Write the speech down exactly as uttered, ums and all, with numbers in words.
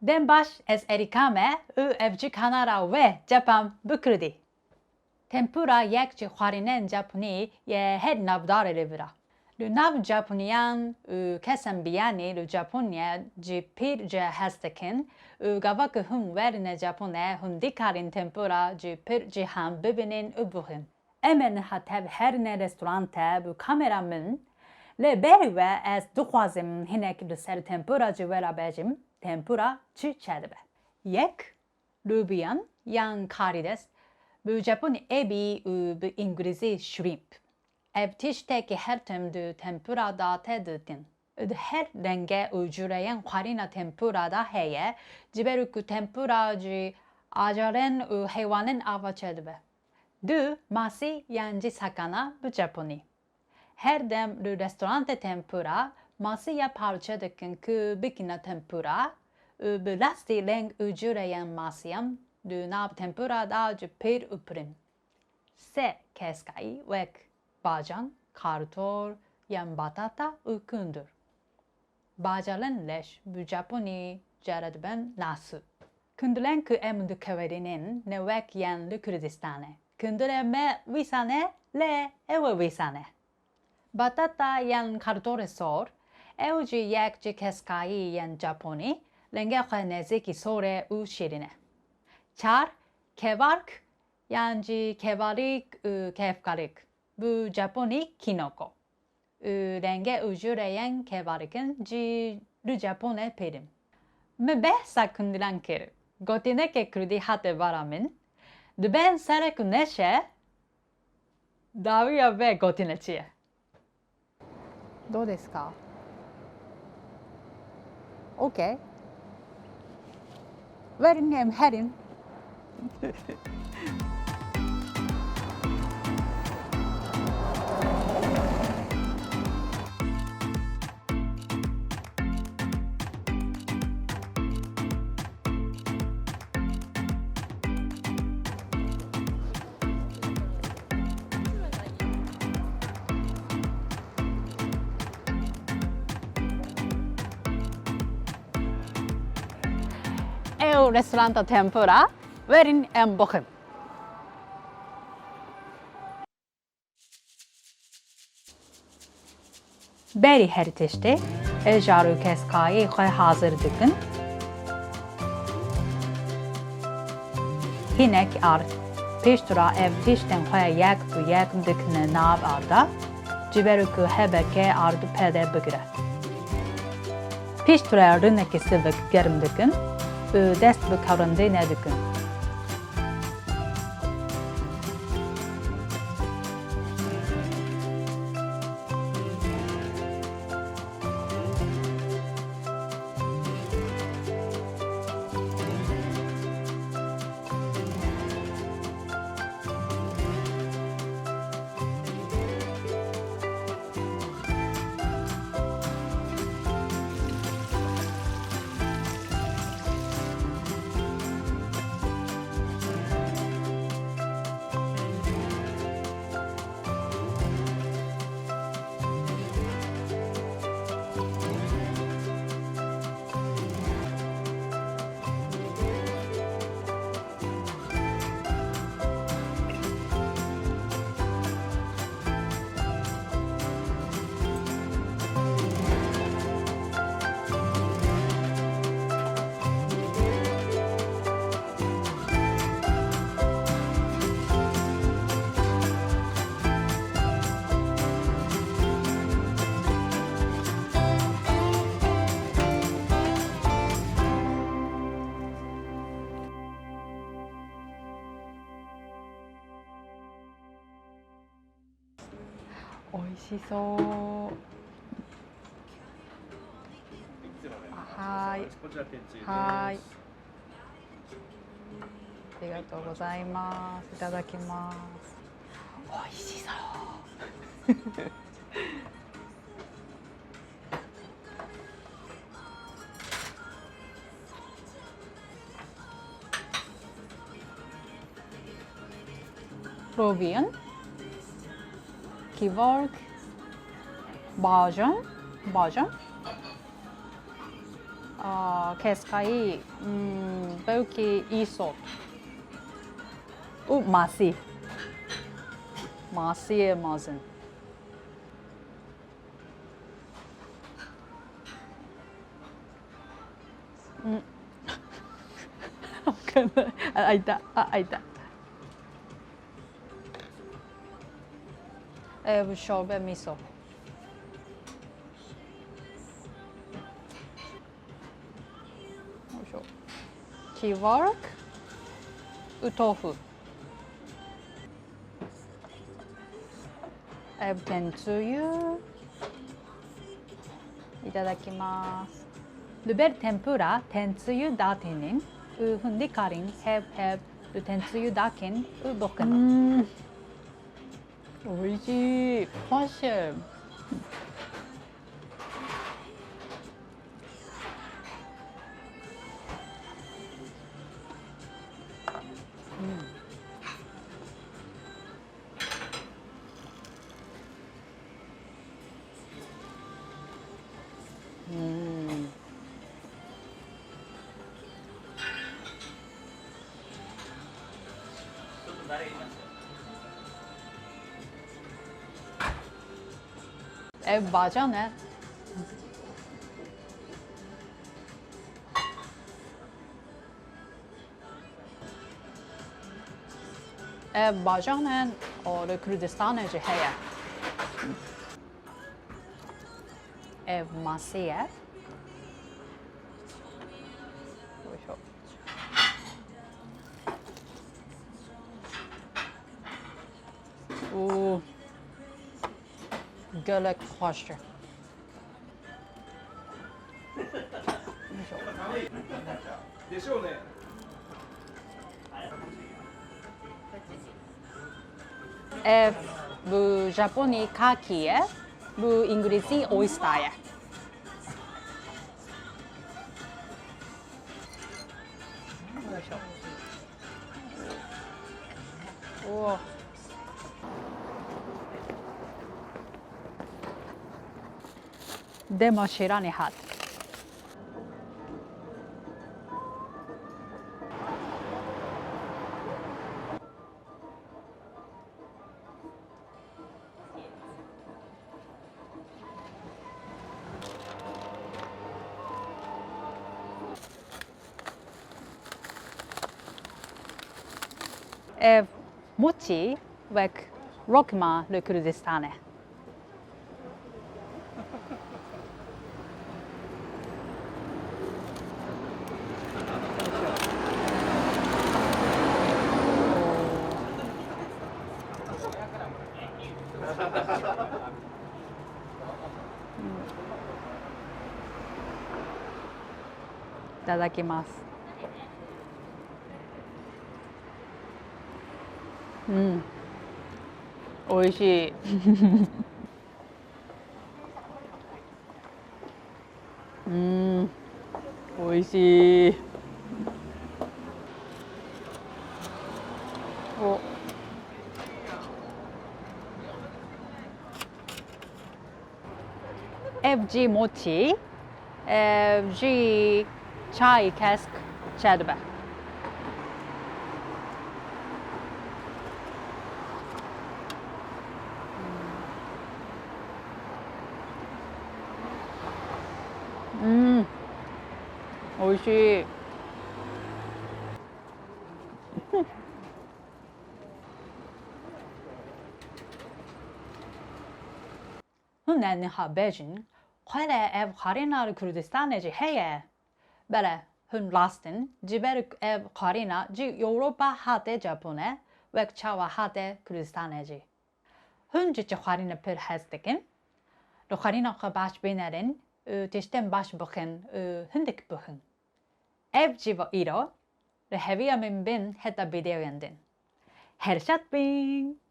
Dem baş, ez Erîka me û ev cî kanala we cepam bi kurdî. Tempura yek ji xwarînên Japonî ye her navdarê li vir a. Li nav Japoniyan û kesên biyanî li Japoniya jî pir cih hez dikin û gava ku hûn werine Japone hûn dikarîn tempura jî pir cihan bibînin û bixwin. Em ê niha tev herine restorante bi kamera min, lê berî we ez dixwazim hinek li ser tempura jî we re bêjim, tempura çi çêdibe. Yek, lobiyan yan karides, bi Japonî ebi û bi Îngilîzî shrimp. Ev tiştekî her tim di tempura de tê dîtin. Di her renge û cureyên xwarîna tempura de heye, ji ber ku tempura ji acarên û heywanên ava çêdibe. Du, masî yan jî sakana bi Japonî. Her dem li restorantê tempura masiya parçe dikin ku bikine tempura û bi lastî leng û cureyên masiyan di nav tempura de jî pir û pir in. Sê, keskayî wek bacan, kartor yan batata û kundur. Bacalan leş bi Japonî cara dibin nasu. Kundulên ku em dikewerînin ne wek yên li Kurdistanê. Kundulê me wisa ne, lê ew ê wisa ne. Batata yan kartorê sor, ew jî yek ji keskayî yên Japonî, lengê xwe nêzîkî sor e û şîrîn e. Çar, kevark yan jî kevarîk û kefkarîk, bi Japonî kinoko. Û renge û jûreyên kevarikin jî li Japonê pêrin. Min behsa kundilan kir. Gotineke kurdî hate bara min. Dibên serek û neşe, dawiya vê gotine çi ye? どうですか？ OK. Werin em herin. Ew restoranta tempura, werin em bixin. Berî her tiştê, ejar û keskayî xwe hazir dikin. Hinek ard. Piştre ev tiştên xwe yek bi yek dikine nav arda, ji ber ku hebeke ard pede bigire. Piştre rinekî sivik germ dikin û dest bi kewrendê nedikin. Oishii so. Hai. Hai. Arigatou gozaimasu. Itadakimasu. Oishii so. Robiyen, kivark, bajan, bajan. Aa, keskayî, hmm, belkî îsot. Û masî. Masiyê mezin. Hmm. Ayda, ayda. Ev şorbe miso. Şu kivark û tofu. Ev tentsuyu. Itadakimasu. Li ber tempura tentsuyu datînin û hûn dikarîn hev hev li tentsuyu dakin û bixin. Hmm. Oîşî, xweş e. Hmm. Hmm. Ev bacan e. Ev bacan e, û li Kurdistanê jî heye. Ev masî ye. Û gelek xweş e. Ev bi Japonî kaki ye, bi Îngilîzî oyster ye. Oh. Dema şêranê hat. Ev moçî wek rokma li Kurdistanê. Itadakimasu. Hmm. Oîşî. Hmm. Oîşî. O. Ev jî moçî, ev jî çayî kesk çedibe. Hmm. Oîşî. Hûn ê niha bêjin, "Xwele ev xwarina li Kurdistanê jî heye?" Bele, hûn rast in, ji ber ev xwarina ji Ewropa hate Japonê, wek çawa hate Kurdistanê jî. Hûn ji çi xwarine pir hez dikin? Li xwarina xwe baş bînerin û tiştên baş bixin û hindik bixin. Ev jî va îro, li hêviya min bin heta vîdeoyan din. Her şad bin!